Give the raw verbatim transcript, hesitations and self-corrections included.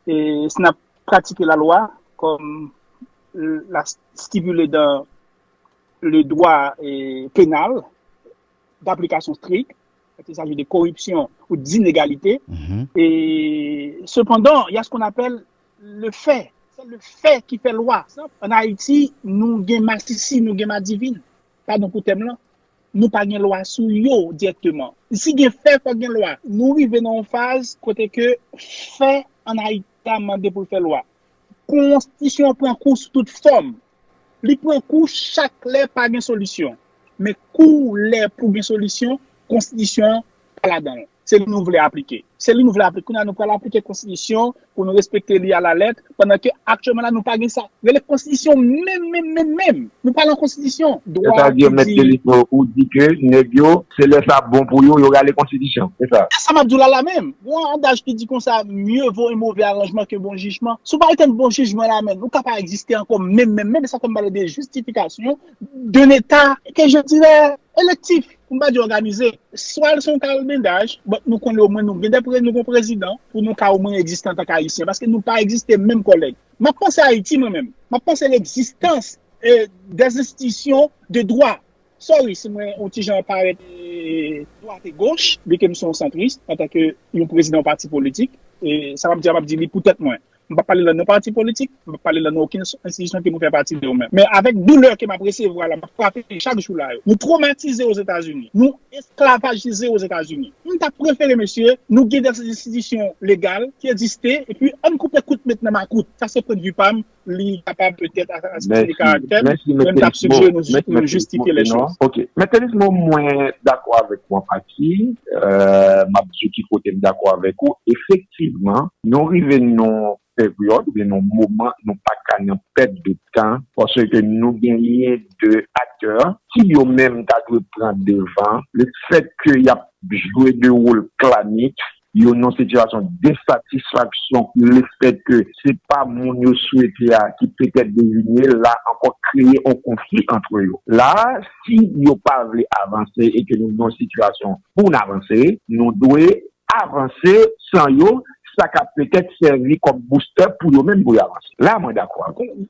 E si n ap pratike lalwa, comme l'a stipulé dans le droit eh, pénal, d'application stricte, quand il s'agit de corruption ou d'inégalité. Et cependant, il y a ce qu'on appelle le fait. C'est le fait qui fait loi. En Haïti, nous avons Massissi, nous avons Madivine. Pardon pour le thème là. Nou pa gen lwa sou yo dirèkteman. Si gen fè, fòk gen lwa. Nou rive nan yon faz kote ke fè an Ayiti a mande pou l fè lwa. Konstitisyon an pran kou sou tout fòm. Li pran kou chak lè pa gen solisyon. Men kou lè pou gen solisyon, konstitisyon an pa ladan l. Se li nou vle aplike. Se li nou vle aplike. Kounye a nou pral aplike konstitisyon pou nou respekte li alalèt, pandan ke aktyèlman la nou pa gen sa. Rele konstitisyon menm, menm, menm, menm. Nou pa nan konstitisyon. Dwa ki di. Sètadi, Mèt Telismo, ou di ke nèg yo, se lè sa bon pou yo, yo rale konstitisyon. Se sa. Se sa m ap di w la la menm. Gon adaj ki di konsa, mieux vaut un mauvais arrangement qu'un bon jugement. Si w pa gentan bon jijman la menm, ou ka pa egziste ankò menm, menm, menm. Sa fè m pale de justification d'un État que je dirais électif, pou m pa di òganize. Swa l se yon kalbendaj, but nou konnen omwen nou gen de pre-, nou gen prezidan pou nou ka omwen egziste antanke Ayisyen, paske nou pa egziste menm kòlèg. M ap panse Ayiti mwen menm. M ap panse legzistans eh, des institutions de droit. Sorry si mwen yon ti jan parèt eh, dwat e goch, byenke m se yon santris antanke yon prezidan yon pati politik. E sa m ap di a, m ap di li pou tèt mwen. M p ap pale nan non pati politik, m p ap pale nan non okenn enstitisyon ke nou fè pati de yo menm. Men avèk doulè ke m ap resevwa la, m ap frape chak jou la yo. Nou twomatize Ozetazini, nou esklavajize Ozetazini. M ta prefere, mesye, nou gen de enstitisyon legal ki egziste, epi ann koupe kout met nan makout. Sa se pwennvi pa m, li kapab petèt asasinen karaktè m, men m t ap sijere nou, nou jistifye lè choz. Ok. Mèt Telismo, mwen dakò avèk ou an pati. Euh, m ap di w ki kote m dakò avèk ou. Efektivman, nou rive nan peryòd oubyen nan moman nou pa ka nan pèt de tan, paske nou genyen de aktè ki yo menm ta dwe pran devan. Le fèt ke y ap jwe de wòl klanik, yo nan sitiyasyon desatisfaksyon, le fèt ke se pa moun yo swete a ki petèt devine, la ankò kreye yon konfli ant yo. La, si yo pa vle avanse e ke nou nan sitiyasyon pou n avanse, nou dwe avanse san yo, sa ka petèt sèvi kòm booster pou yo menm pou yo avanse. La, mwen dakò avè w.